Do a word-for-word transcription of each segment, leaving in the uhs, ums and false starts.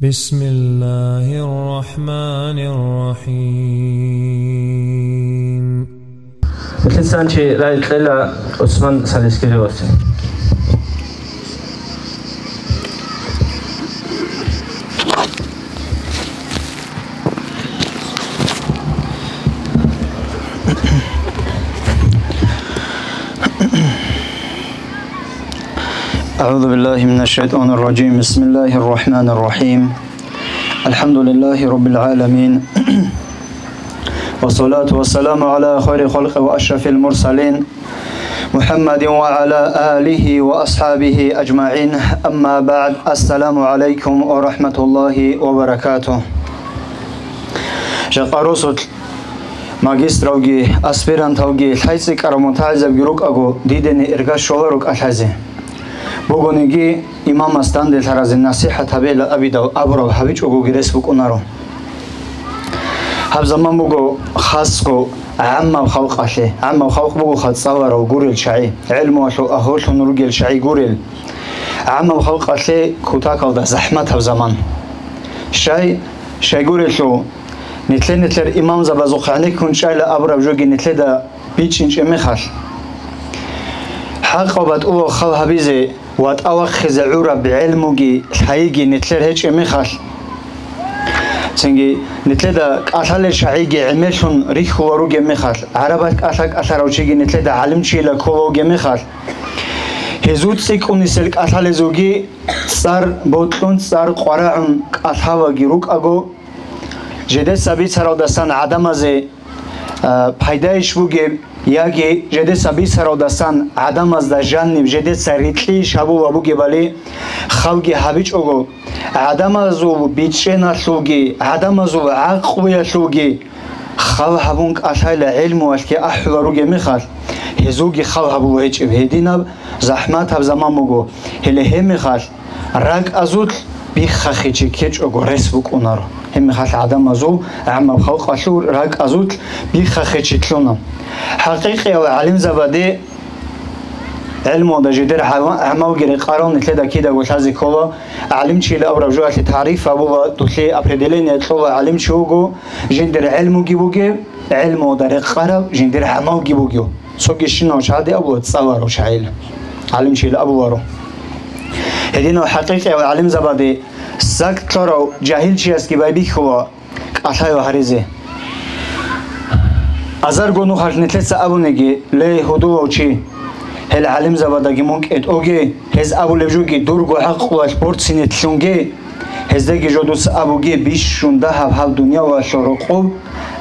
بسم الله الرحمن الرحيم. Лъицанчи рай кьела ГӀусман Салискириевасе. أعوذ بالله من الشيطان الرجيم. بسم الله الرحمن الرحيم. الحمد لله رب العالمين. والصلاة والسلام على خير خلق وأشرف المرسلين محمد وعلى آله وأصحابه أجمعين. أما بعد. السلام عليكم ورحمة الله وبركاته. Жакъа росулъ магистравги, аспиранталги, лъай цӀикӀкӀарав мутагӀилзабги рукӀаго, дидени ирга щоларо кӀалъазе. Бугониги, имамас данделъаразе насихӀат гьабейила абидал абураб гьабичӀогоги рес букӀунаро. Гьаб заман буго хасго гӀаммаб халкъалъе, гӀаммаб халкъ бугоха цӀаларав гурел чагӀи, гӀелмуялъул агьлулъун ругел чагӀи гурел. ГӀаммаб халкъалъе кутакалда захӀматаб заман. Щай, щайгурелъул, нилъер-нилъер имамзабазухъ гӀенеккун чӀайла абураб жоги нилъеда бичӀчӀинчӀеб мехалъ, хӀакъаб батӀулал хал гьабизе ва тӀавахъизе гӀураб гӀелмуги лъайиги нилъер гьечӀеб мехалъ, цинги нилъеда кӀалъалел чагӀиги гӀемерлъун рихьула ругеб мехалъ, гӀарабат кӀалъа-кӀалъарав чиги нилъеда гӀалимчийила ккола вугеб мехалъ, гьезул цӀикӀкӀунисел кӀалъалезулги цӀар бокьун, цӀар къварагӀун кӀалъаваги рукӀаго, жидеца бицаралдасан гӀадамазе а, пайдайищ бугеб, яги жидеца бицаралдасан гӀадамазда жаниб жидеца рикьийищ гьабула бугебали халги гьабичӀого, гӀадамазул бичӀчӀеналъулги, гӀадамазул гӀакълуялъулги хал гьабун кӀалъайла гӀелмуялъги ахӀула ругеб мехалъ, гьезулги хал гьабула гьечӀеб гьединаб захӀматаб заман буго. Гьеле гьеб мехалъ РакӀазулъ биххахъичи ккечӀого рес букӀунаро. Гьебмехалъ гӀадамазул, гӀаммаб халкъалъул ракӀазулъ биххахъичи лъуна. ХӀакъикъиял гӀалимзабаде гӀелмуялда жидер гӀама-, гӀамалги рекъарал нилъеда кидаго лъазе ккола, гӀалимчийилан абураб жоялъе тариф гьабула, дулъе определение кьола, гӀалимчи вуго, жиндир гӀелмуги бугеб, гӀелмуялда рекъараб жиндир гӀамалги бугев. Цоги щинав чагӀаде абула цӀаларав чагӀил, гӀалимчийилан абуларо. Гьединал хӀакъикъиял гӀалимзабаде сакӀ кьурав жагьилчиясги байбихьула кӀалъайо гьаризе. Азарго нухалъ нилъеца абуниги, ле, гьудулав чи, гьел гӀалимзабадаги мун кӀетӀоге, гьез абулеб жоги дурго гӀакълуялъ борцине лъунге, гьездаги жо дуца абуге, бищун дагьаб гьаб дуниялалъул рокъоб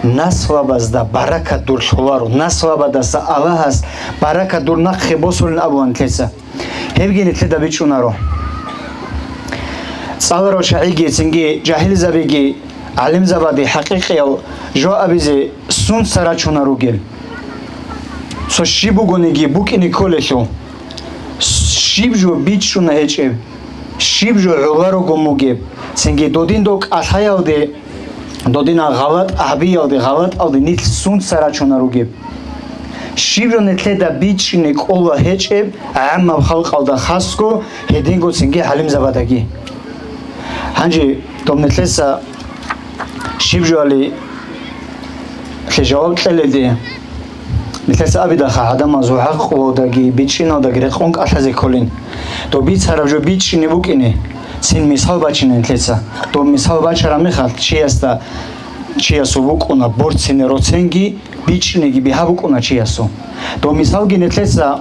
наслабазда баракат дур лъоларо, наслабадаса Аллагьас баракат дур нахъе босулин абула нилъеца. Гьебги нилъеда бичӀчӀунаро. ЦӀаларав чагӀиги, цинги жагьилзабиги гӀалимзабаде хӀакъикъиял жо абизе сунца рачуна ругел? Цо щиб бугониги букӀине кколелъул, щиб жо бичӀчӀуна гьечӀеб, щиб жо гӀоларого мугеб, цинги додин дов кӀалъаялде, додинал гъалатӀ гьабиялде, гъалатӀалде нилъ сунца рачуна ругеб? Щиб жо нилъеда бичӀчӀине кӀола гьечӀеб гӀаммаб халкъалда хасго, гьединго цинги гӀалимзабадаги? Гьанже доб нилъеца щиб жоали лъе жаваб кьеледе, нилъеца абидаха гӀадамазул гӀакълуялдаги бичӀчӀиналдаги рекъон кӀалъазе кколин. Доб бицараб жо бичӀчӀине букӀине, цин мисал бачина нилъеца. Доб мисал бачараб мехалъ чиясда, чиясул букӀуна борцине роценги, бичӀчӀинеги бигьа букӀуна чиясул. Доб мисалги нилъеца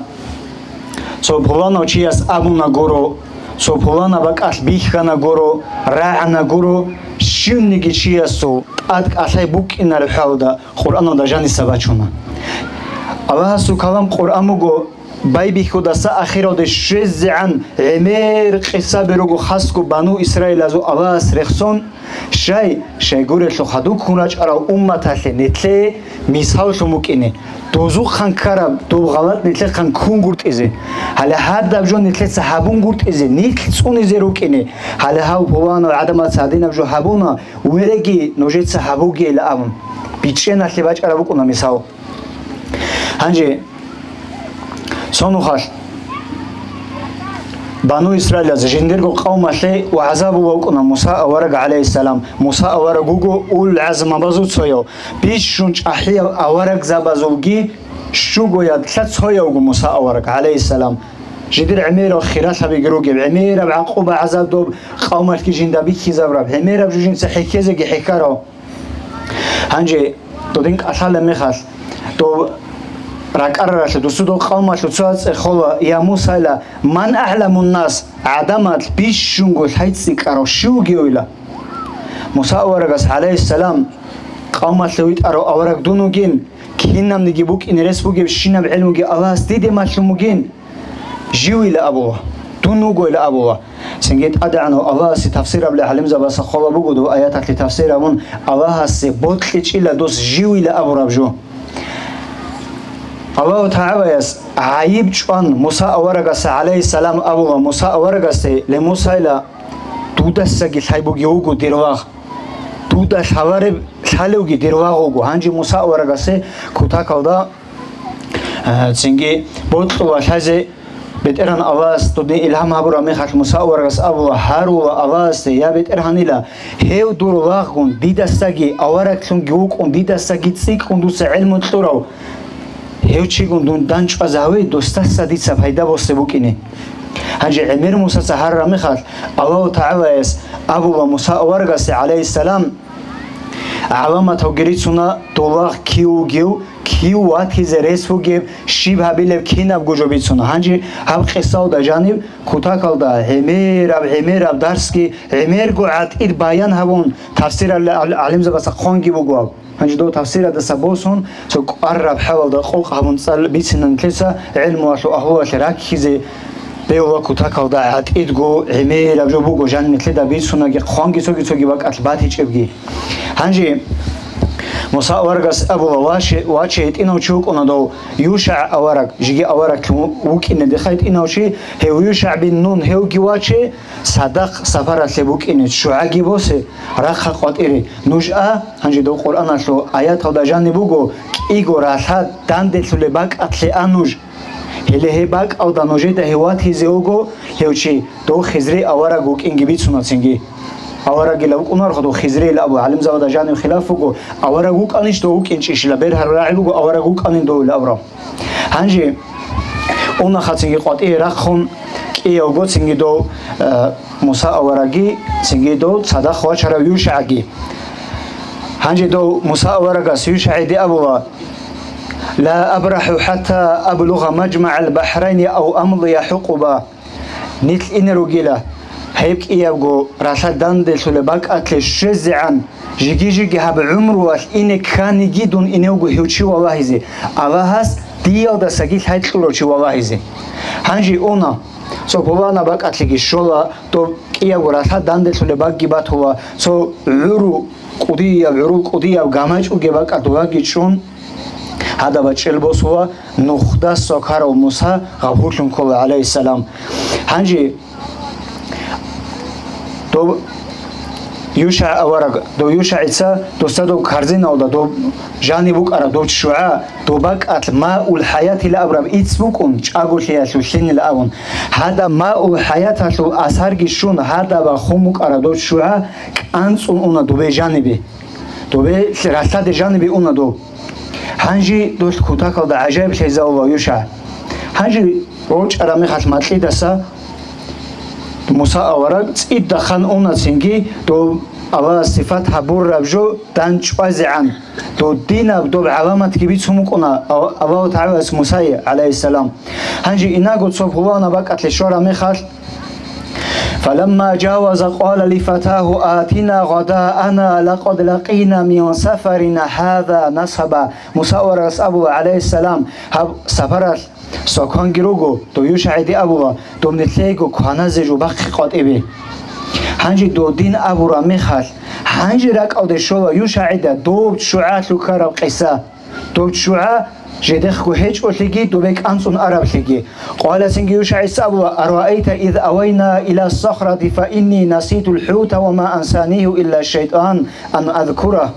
цо пуланав чияс абуна гуро, цо пуланаб бакӀалъ бихьана гуро, рагӀана гуро, щивниги чиясул тӀад кӀалъай букӀинареб хӀалда Къуръаналда жаниса бачуна. Аллагьасул калам Къуръан буго, байбихьудаса ахиралде щвезегӀан гӀемер къисаби руго хасго бану Исраилазул Аллагьас рехсон, щай, щайгурелъул хадубккун рачӀарал умматалъе нилъее мисаллъун букӀине, дозухъан ккараб доб гъалатӀ нилъехъан ккунгуртӀизе. Гьале гьадаб жо нилъеца гьабунгуртӀизе, нилъ цӀунизе рукӀине. Гьале гьав пуланав гӀадамаца гьадинаб жо гьабуна, вереги, нужеца гьабугейилан абун, бичӀчӀеналъе бачӀараб букӀуна мисал. Гьанже цо нухалъ Бану Исраилаз жиндирго къавмалъе вагӀза бугев вукӀуна Муса авараг, гӀалайгьиссалам. Муса авараг вуго улул гӀазмабазул цояв, бищун чӀахӀиял аварагзабазулги щугоялъа цояв вуго Муса авараг, гӀалайгьиссалам. Жидер гӀемерал хиралъабиги ругеб, гӀемераб гӀакъуба-гӀазаб доб къавмалъги жинда бихьизабураб, гӀемераб жо жинца хӀехьезеги хӀехьарав. Гьанже додин кӀалъала мехалъ, дов ракӀараралъе, досудул къавмалъул цо цӀехола: «Я Муса, ла ман агӀламун нас, гӀадамал бищунго лъай цӀикӀкӀарав щив вугевила?» Муса аварагас, гӀалайгьиссалам, къавмалъе витӀарав авараг дун вугин, кинабниги букӀине рес бугебщинаб гӀелмуги Аллагьас диде малъун бугин. Живила абула, дун вугойила абула. Цинги ТӀадегӀанав Аллагьасе тафсир абулел гӀалимзабаса хола буго дов аяталъе тафсир абун, Аллагьасе бокьичӀила дос живила абураб жо. Аллагьу ТагӀалаяс гӀайиб чӀван Муса аварагасе, гӀалайгьиссалам, абула Муса аварагасе: «Ле Мусайла, дудасаги лъай бугев вуго дир вагъ. Дуда лъалареб лъалевги дир вагъ вуго». Гьанже Муса аварагасе кутакалда Э, цинги бокьула лъазе БетӀергьан Аллагьас додин илгьам гьабураб мехалъ Муса аварагас абула: «Гьарула Аллагьасде, я БетӀергьанила, гьев дур вагъгун дидасаги авараглъунги вукӀун, дидасаги цӀикӀкӀун дуца гӀелму кьурав гьев чигун дун данчӀвазе гьаве, досдаса дица пайда босе букӀине». Гьанже гӀемер Мусаца гьарараб мехалъ, Аллагьу ТагӀалаяс абула Муса аварагасе, гӀалайгьиссалам, гӀаламаталги рицуна, дов вагъ кив вугев, кив ватизе рес бугеб, щиб гьабилеб, кинабго жо бицуна. Гьанже гьаб къисаялда жаниб кутакалда гӀемераб-гӀемераб дарсги, гӀемерго гӀатӀид баян гьабун, тафсиралда гӀал-, гӀалимзабаца хъванги буго гьаб. Гьанже дов тафсирадаса босун, цо кӀвараб хӀалалда къокъ гьабун цӀал бицина нилъеца гӀелмуялъул агьлуялъе раккизе бегьула кутакалда гӀатӀидго гӀемераб жо буго, жаниб нилъеда бицунаги, хъванги цоги-цоги бакӀалъ батичӀебги. Гьанже Муса аварагас абула: «Ваче, ваче, гьитӀинав чи вукӀуна дов, ЮшагӀ авараг, жеги авараглъун вукӀине дехъа гьитӀинав чи, гьев ЮшагӀ бин Нун, гьевги ваче, цадахъ сапаралъе букӀине, ччугӀаги босе, рахъа къватӀире. Нуж а». Гьанже дов Къуръаналъул аяталда жаниб буго: «КӀиго ралъа данделъулеб бакӀалъе а нуж. Гьеле гьеб бакӀалда нужеда гьев ватизе вуго гьев чи, дов Хизри авараг вукӀинги бицуна цинги». Аварагила вукӀунарха дов Хизрийил абу, гӀалимзабада жанив хилаф буго, авараг вукӀанищ дов вукӀинчӀищила, бергьараб рагӀи буго, авараг вукӀанин довила абураб. Гьанже унаха цинги къватӀие рахъун, кӀиявго цинги дов, э, Муса аварагги, цинги дов цадахъ вачарав ЮшагӀги. Гьанже дов Муса аварагас ЮшагӀиде абула: «Ла абрахӀу хӀатта аблугъа мажмагӀал бахӀрайни ав амлия хӀукъуба». Нилъ ине ругила, гьеб кӀиябго ралъа данделъулеб бакӀалъе щвезегӀан, жиги-жиги гьаб гӀумруялъ ине кканиги дун иневго гьев чи валагьизе, Аллагьас диялдасаги лъай кьурав чи валагьизе. Гьанже уна, цо пулана бакӀалъеги щола, доб кӀиябго ралъа данделъулеб бакӀги батула, цо гӀуру кӀудияб, гӀурул кӀудияб гамачӀ бугеб бакӀалда ваги чӀун, гьадаб бачӀел босула, нухда сокарав Муса гъабуллъун ккола, гӀалайгьиссалам. Гьанже дов ЮшагӀ авараг, дов ЮшагӀица досда доб карзиналда доб жаниб букӀараб доб ччугӀа, доб бакӀалъ Маул ХӀаятила абураб ицц букӀун, чӀаголъиялъул лъинила абун. Гьадаб Маул ХӀаяталъул асарги щун, гьадаб бахун букӀараб доб ччугӀа кӀанцӀун уна добе жанибе. Добе ралъаде жанибе уна доб. Гьанже долъ кутакалда гӀажаиблъи гьезавула ЮшагӀ. Гьанже рорчӀараб мехалъ макьидаса Муса авараг цӀидахъан уна цинги, доб Аллагьас сипат гьабураб жо данчӀвазегӀан, додинаб доб гӀаламатги бицун букӀуна Ал-, Аллагьу ТагӀалас Мусае, гӀалайгьиссалам. Гьанже инаго цо пулана бакӀалъе щвараб мехалъ, فلما جاوزا قال لفتاه آتنا غداءنا لقد لقينا من سفرنا هذا نصبا. Муса аварагас абула, гӀалайгьиссалам, гьаб сапаралъ соканги руго, дов ЮшагӀиде абула, доб нилъеего кваназе жо бахъи къватӀибе. Гьанже додин абураб мехалъ, гьанже ракӀалде щола ЮшагӀида доб ччугӀалъул ккараб къиса. Доб ччугӀа жидехго гьечӀолъиги, добе кӀанцӀун араблъиги. Къваласинги ЮшагӀица абула: أرأيت إذ أوينا إلى الصخرة فإني نسيت الحوت وما أنسانيه إلا الشيطان أن أذكره.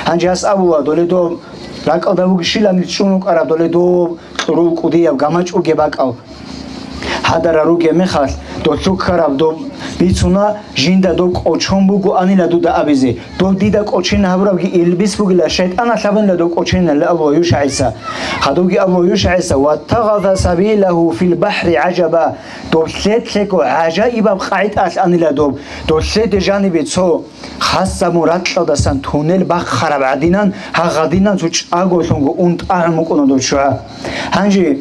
Гьанже гьас абула, доле доб ракӀалда вугищилан чӀун вукӀараб доле доб кьурул кӀудияб гамачӀ бугеб бакӀал. Гьадара ругеб мехалъ, Долъул ккараб доб бицуна, жинда доб кӀочон бугоанила дуда абизе. Доб дида кӀочон гьабурабги илбис бугила, шайтӀаналъ гьабунила доб кӀочонила абула ЮшагӀица. Гьадубги абула ЮшагӀица: «Ваттагъаза сабилагьу фил бахӀри гӀажаба». Доб лъедлъего гӀажаибаб къагӀидалъ анила доб. Доб лъеде жанибе цо хасса мун ракьалдасан туннел бахъараб гӀадинан, гьагъадинан цо чӀаголъунго ун тӀагӀун букӀуна доб ччугӀа. Гьанже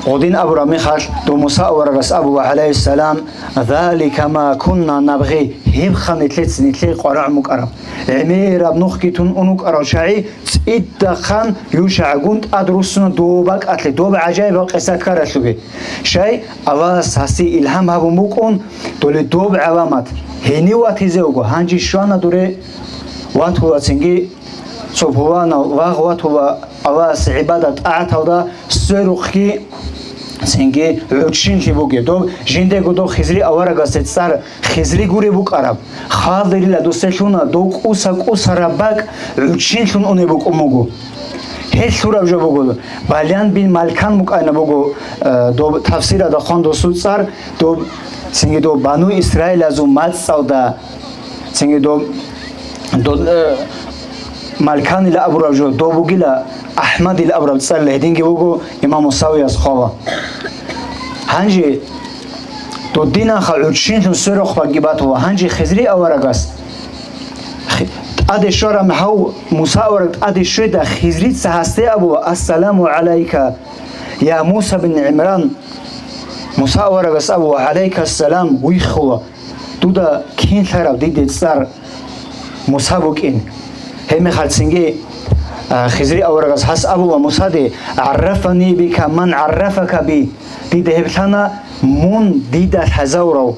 гъодин абураб мехалъ, дов Муса аварагас абула, гӀалайгьиссалам: «Залика ма кунна набгъи», гьеб ха нилъеца нилъее къварагӀун букӀараб. ГӀемераб нухги тун ун вукӀарав чагӀи цӀидахъан ЮшагӀгун тӀад руссуна доб бакӀалъе, доб гӀажаибаб къиса ккаралъубе. Щай, Аллагьас гьасие илгьам гьабун букӀун, доле доб гӀаламат гьенив ватизе вуго, гьанже щвана дуре ватула цинги цо пуланав вагъ ватула Аллагьас гӀибадат-тӀагӀаталда сверухъги цинги гӀуччинлъи бугеб. Доб жиндего дов Хизри аварагасде цӀар Хизри гуреб букӀараб. Халдерила досе лъуна дов кӀуса-кӀусараб бакӀ гӀуччинлъун унеб букӀун буго. Гьелъ лъураб жо буго, Балян бин Малкан букӀайна буго, э, доб тафсирада хъван досул цӀар, доб цинги доб Бану Исраилазул мацӀалда, цинги доб, доб, э, Малканила абураб жо, доб бугила АхӀмадил абураб цӀарила, гьединги буго имам Мусавияс хъвала. Гьанже додинанха гӀуччинлъун сверухъ багги батула. Гьанже Хизри аварагас хи-, тӀаде щвараб гьав Муса авараг тӀаде щведа, Хизрица гьасде абула: «Ассаламу гӀалайка, я Муса бин ГӀимран». Муса аварагас абула: «ГӀалайкассалам, вихула. Дуда кин лъараб, диде цӀар Муса букӀин». Гьебмехалцинги, а, Хизри аварагас гьас абула Мусаде: «ГӀаррафани бика ман гӀаррафака би». Дида гьеб лъана мун дида лъазавурав.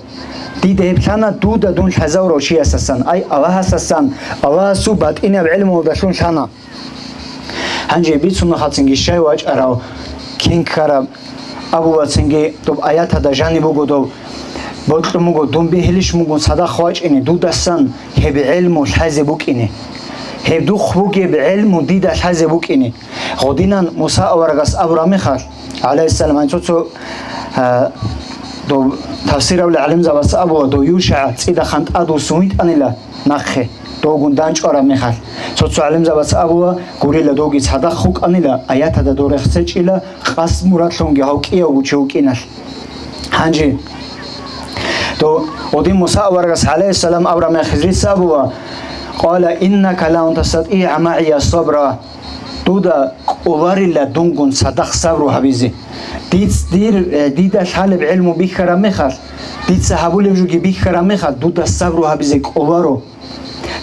Дида гьеб лъана дуда дун лъазавурав чиясасан, ай Аллагьасасан, Аллагьасул батӀинаб гӀелмуялдалъун лъана. Гьанже бицуна хацинги щай вачӀарав, кин ккараб, абула цинги доб аятада жаниб буго дов, бокьун буго, дун бегьилищ мугун цадахъ вачӀине, дудасан гьеб гӀелму лъазе букӀине. Гьеб духъ бугеб гӀелму дида лъазе букӀине. Гъодинан Муса аварагас абураб мехалъ, гӀалайгьиссалам, гьанцо цо, а, дов тафсир гьабулел гӀалимзабаца абула, дов ЮшагӀ цӀидахъан тӀадвуссун витӀанила нахъе, довгун данчӀвараб мехалъ. Цо-цо гӀалимзабаца абула, гурила довги цадахъ вукӀанила, аятада дов рехсечӀила, къасд мурадлъунги гьав кӀиявго чи вукӀиналъ. Гьанже дов гъодин Муса аварагас, гӀалайгьиссалам, абураб мехалъ Хизрица абула: «Къала иннака лан тастатӀигӀа магӀия сабра». Дуда кӀоларила дунгун цадахъ сабру гьабизе. Диц дир, э, дида лъалеб гӀелму бихьараб мехалъ, дица гьабулеб жоги бихьараб мехалъ, дуда сабру гьабизе кӀоларо.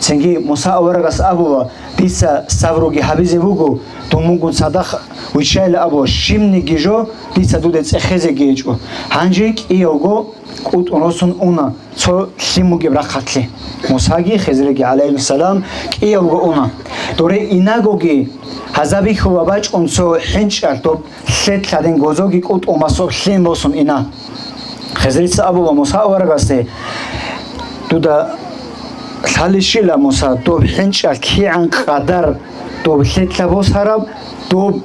Цинги Муса аварагас абула: «Дица сабруги гьабизе буго, дун мугун цадахъ виччайила», абула, «щибниги жо дица дуда цӀехезеги гьечӀо». Гьанже кӀиявго кӀутӀун росун уна цо лъим бугеб рахъалъе. Мусаги Хизриги, гӀалайгьиссалам, кӀиявго уна. Доре инагоги гьазабихьула бачӀун цо хӀинчӀалъ доб лъед лъадин гозоги кӀутӀун масаб лъим босун ина. Хизрица абула Муса аварагасде: «Дуда лъалищила, Муса, доб хӀинчӀалъ кигӀан къадар доб лъед лъабосараб, доб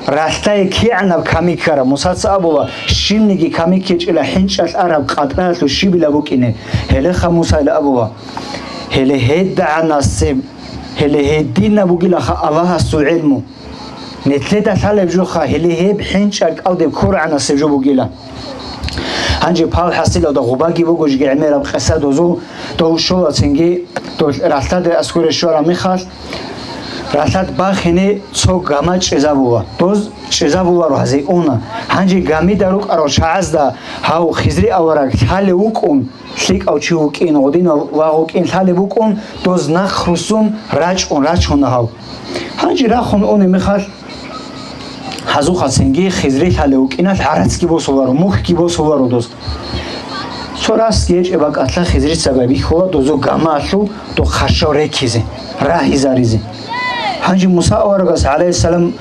ралъдае кигӀанаб камик ккараб?» Мусаца абула: «Щибниги камик гьечӀила хӀинчӀалъ араб къатӀраялъул щибила букӀине». Гьелеха Мусайила абула: «Гьеле гьедагӀанасеб, гьеле гьединаб бугилаха Аллагьасул гӀелму. Нилъеда лъалеб жоха, гьеле гьеб хӀинчӀал кӀалдиб ккургӀанасеб жо бугила». Гьанже пал хӀасилалда гъубаги буго жеги гӀемераб къиса дозул, дов щола цинги, дов ралъаде аскӀоре щвараб мехалъ, ралъад бахине цо гама чӀезабула. Доз чӀезабуларо гьазе уна. Гьанже гамида рукӀарал чагӀазда гьав Хизри авараг лъалев вукӀун, лъикӀав чи вукӀин, гъодинав вагъ вукӀин лъалеб букӀун, доз нахъ руссун рачӀун рачуна гьав. Гьанже рахун унеб мехалъ, гьазухъа цинги Хизри лъалев вукӀиналъ гӀарацги босуларо, мухьги босуларо доз. Цо расги гьечӀеб бакӀалъа Хизрица байбихьула дозул гамаалъул дохъ хъарщал рекизе, рагьизаризе. Гьанже Муса аварагас, гӀалайгьиссалам,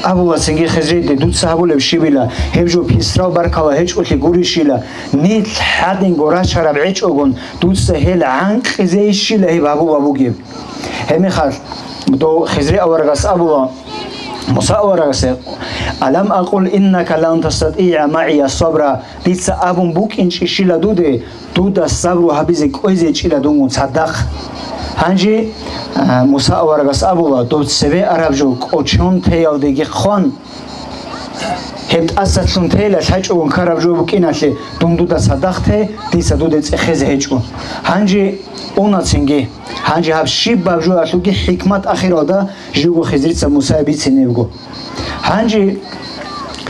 абула цинги Хизриде: «Дуца гьабулеб щибила, гьеб жо писрал баркала гьечӀолъи гурищила, нилъ гьадинго рачараб гьечӀогун, дуца гьел гӀанкъизейищила гьеб гьабула бугеб?» Гьебмехалъ дов Хизри аварагас абула: Муса аварагас: «Алам акъул иннака лан тастатӀигӀа магӀия сабра», дица абун букӀинчӀищила дуде, дуда сабру гьабизе кӀвезечӀила дунгун цадахъ. Гьанже, а, Муса аварагас абула, дов цеве араб жо кӀочон теялдеги хъван, гьеб тӀасалъун тейила лъачӀогун ккараб жо букӀиналъе, дун дуда цадахъ те, дица дуде цӀехезе гьечӀо. Гьанже уна цинги. Гьанже гьаб щибаб жоялъулги хӀикмат ахиралда живго Хизрица Мусае бицинебго. Гьанже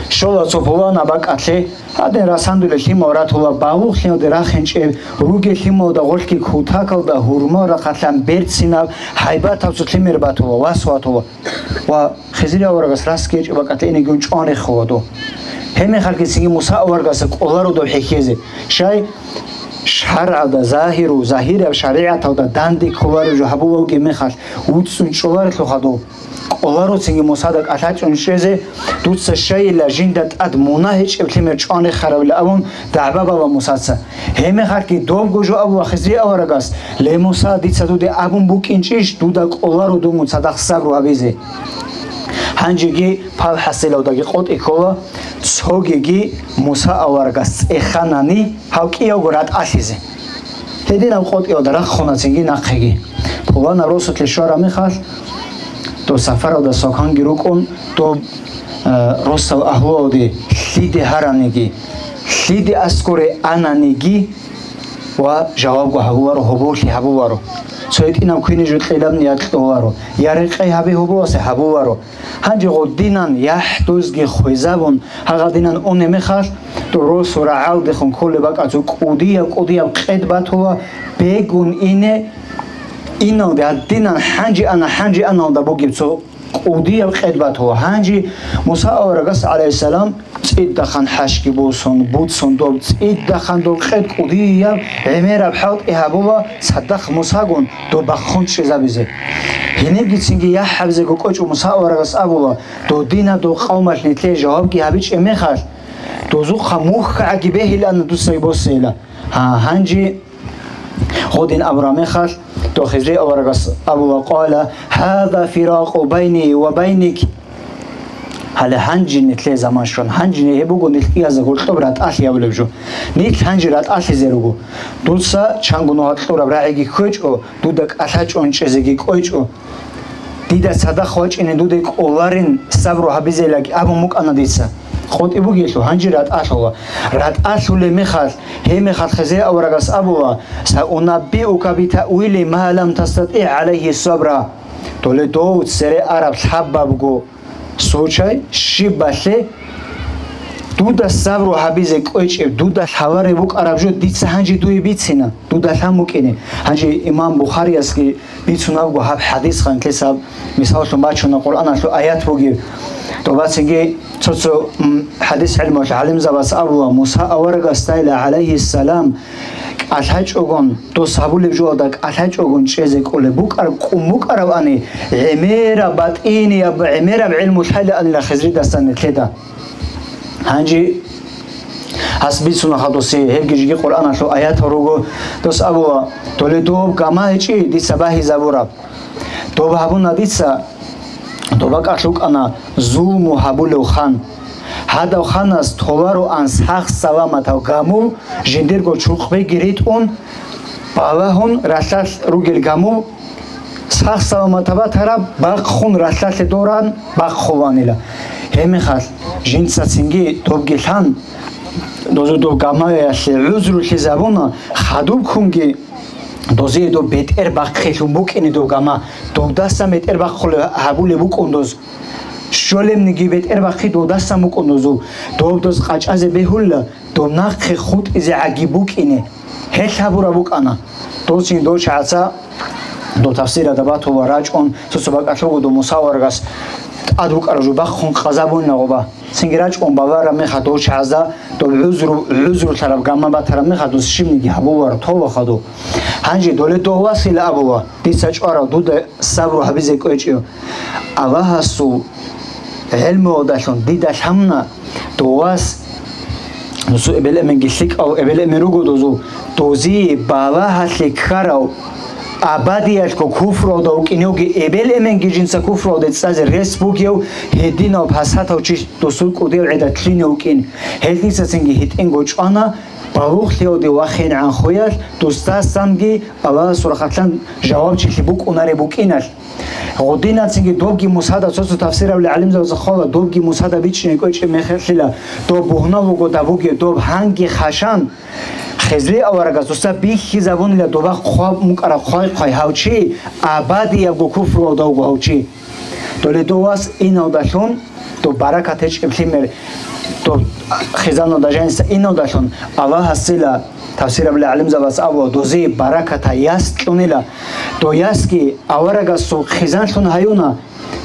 щола цо пуланаб бакӀалъе, гьадин расандулел лъимал ратула, балугълъиялде рахинчӀеб, ругел лъималда гъоркьги кутакалда гьурмал рахъалъан берцинаб, гьайбатаб цо лъимер батула, вас ватула. Ва Хизри аварагас расги гьечӀеб бакӀалъе инегун чӀван рехула дов. Гьебмехалъги цинги Муса аварагасда кӀоларо дов хӀехьезе. Щай? ШаргӀалда, загьиру, загьираб шаригӀаталда данде кколареб жо гьабулев вугеб мехалъ, вуцӀцӀун чӀоларелъулха дов. КӀоларо цинги Мусада кӀалъачӀун чӀезе, дуца щайила жинда тӀад мунагь гьечӀеб лъимер чӀван рехарабила абун дагӀба бала Мусаца. Гьебмехалъги добго жо абула Хизри аварагас: «Ле, Муса, дица дуде абун букӀинчӀищ, дуда кӀоларо дунгун цадахъ сабру гьабизе». Гьанжеги пал хӀасилалдаги къотӀи ккола, цогиги Муса аварагас цӀеханани гьав кӀиявго ратӀалъизе. Гьединаб къотӀиялда рахъуна цинги нахъеги. Пуланаб росулъе щвараб мехалъ, дов сапаралда соканги рукӀун, доб, э, росал агьлуялде лъиде гьараниги, лъиде аскӀоре ананиги ва жавабго гьабуларо, гьоболлъи гьабуларо. Цо гьитӀинаб квине жо кьелаб ният кьоларо, я рекъей гьабе гьоболасе гьабуларо. Гьанже гъодинан яхӀ дозги хвезабун, гьагъадинан унеб мехалъ, дов росу рагӀалдехун кколеб бакӀа цо кӀудияб-кӀудияб къед батула, бегун ине, иналде гьадинан хӀанжи ана, хӀанжи аналда бугеб цо кӀудияб къед батула. Гьанже Муса аварагас, гӀалайгьиссалам, цӀидахъан хӀащги босун, буцун доб, цӀидахъан доб къед кӀудияб гӀемераб хӀалтӀи гьабула, цадахъ Мусагун доб бахъун чӀезабизе. Гьенибгицинги яхӀ гьабизего кӀочӀо Муса аварагас абула: «Додина дов къавмалъ нилъее жавабги гьабичӀеб мехалъ, дозухъа мухьгӀаги бегьилана дуцаги босейила». Гьа, гьанже гъодин абураб мехалъ, дов Хизри аварагас абула: «Къала: гьаза фиракъу байни ва байник». Гьале гьанже нилъее заман щван, гьанже гьеб буго нилъ кӀиязда гьоркьоб ратӀалъи гьабулеб жо. Нилъ гьанже ратӀалъизе руго. Дуца чанго нугьа кьураб рагӀиги ккечӀо, дуда кӀалъачӀун чӀезеги кӀвечӀо. Дида цадахъ вачӀине дуде кӀоларин, сабру гьабизелаги абун букӀана дица. КъотӀи бугелъул, гьанже ратӀалъула. РатӀалъулеб мехалъ, гьеб мехалъ Хизри аварагас абула: «Саунаббиука битаъвили ма лам тастатӀигӀ гӀалайгьи сабра». Доле дов цере араб лъабабго случай, щибалъе дуда сабру гьабизе кӀвечӀеб, дуда лъалареб букӀараб жо дица гьанже дуе бицина, дуда лъан букӀине. Гьанже имам Бухариясги бицунабго гьаб хӀадис, гъанкьесаб мисаллъун бачуна Къуръаналъул аят бугеб. Добацинги цо-цо, м, хӀадис гӀелмуялъул гӀалимзабаз абула, Муса аварагасдайила, гӀалайгьиссалам, кӀалъачӀогон, дос гьабулеб жоялда кӀалъачӀогон чӀезе кӀолеб букӀар-, кӀун букӀаравани, гӀемераб батӀинияб, гӀемераб гӀелму лъайлаанила Хизридасан нилъеда. Гьанже гьас бицуна хадусе, гьебги жеги Къуръаналъул аятал руго, дос абула, доле доб гама гьечӀи дица багьизабураб. Доб гьабуна дица, доб бакӀалъ вукӀана зулму гьабулев хан. Гьадав ханас толароан сах-саламатав гамул, жиндирго чурхъбеги ритӀун, балагьун ралъдалъ ругел гамул, сах-саламатаб батараб бахъун ралъдалъе доран бахъуланила. Гьебмехалъ жинцацинги добги лъан, дозу доб гамаялъе гӀузрулъизабуна, хадуб ккунги дозие доб бетӀер бахъилъун букӀине доб гама, добдасан бетӀер бахъулеб гьабулеб букӀун доз. Щолебниги бетӀер бахъи добдасан букӀун дозул, доб доз къачӀазе бегьула, доб нахъе хутӀизе гӀаги букӀине. Гьелъ гьабураб букӀана. Дов цин дов чагӀаца доб тафсирада батула рачӀун, цо-цо бакӀалъ буго доб Муса аварагас тӀад букӀараб жо бахъун къазабунила гъоба. Цинги рачӀун балараб мехалъ дов чагӀазда доб гӀузру-, гӀузрулъараб гамма батараб мехалъ дос щибниги гьабуларо, толаха дов. Гьанже доле дов васила абула, дица чӀварав дуда сабру гьабизе кӀвечӀев. Аллагьасул гӀелмуялдалъун дида лъамуна дов вас, досул эбел-эменги лъикӀав эбел-эмен руго дозул, дозие балагьалъе ккарав Абадиялъго куфруялда вукӀиневги, эбел-эменги жинца куфруялде цӀазе рес бугев, гьединав пасатав чи досул кӀудияв гӀеда лъине вукӀин. Гьелъиса цинги гьитӀинго чӀвана, балугълъиялде вахинегӀан хвеялъ, дусдасанги Аллагьасул рахъалъан жавабчилъи букӀунареб букӀиналъ. Гъудинацинги добги Мусада, цо-цо тафсирабли гӀалимзабазда хъвала, добги Мусада бичӀчӀине кӀвечӀеб мехалъила, доб бугьнал вуго дабуге, доб гьанги хъашан, Хизри аварагас дуца бихьизабунила доба хъваб мукӀараб хъвай-хъвай гьав чи, абадиябго куфруялда вуго гьав чи. Доле дов вас иналдалъун, доб баракат гьечӀеб лъимер, доб хизаналда жаниса иналдалъун, Аллагьасила, тафсирабли гӀалимзабаз абула, дозие бараката яс кьунила. Дов ясги аварагасул хизанлъун гьаюна,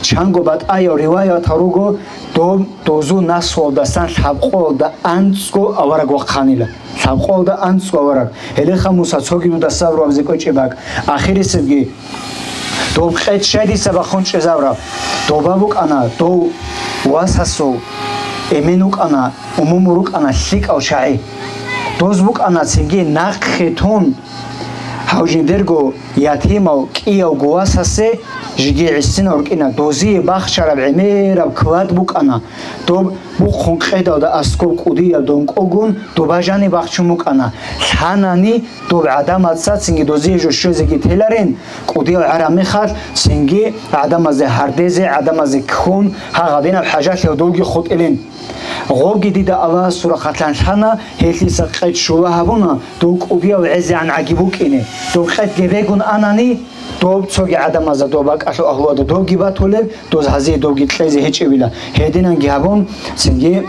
чанго батӀаяв риваятал руго, доб дозул наслуялдасан лъабкъоялда анцӀго авараг вахъанила. Лъабкъоялда анцӀго авараг. Гьелеха Муса цоги дуда сабру абизе кӀвечӀеб бакӀ. Ахирисебги доб къед щай дица бахъун чӀезабраб? Доба букӀана дов васасул, эмен вукӀана, умумул рукӀана лъикӀав чагӀи. Доз букӀана цинги нахъе тун, гьав жиндирго ятимав кӀиявго васасе жеги гӀисинав рукӀина, дозие бахчараб гӀемераб клад букӀана. Доб бухъун къедалда аскоб кӀудияб донкӀогун доба жаниб бахчун букӀана. Лъанани доб гӀадамаца цинги дозие жо щвезеги теларин, кӀудияв гӀараб мехалъ цинги гӀадамазе гьардезе, гӀадамазе ккун, гьагъадинаб хӀажалъияв довги хутӀилин. Гъобги дида Аллагьасул рахъалъан лъана, гьелъиса къед щула гьабуна, дов кӀудияв гӀезегӀан гӀаги букӀине. Дов къед гебегун анани, доб цоги гӀадамазда доб бакӀалъул агьлуялда добги батулеб, доз гьазие добги кьезе гьечӀевила. Гьединанги гьабун, цинги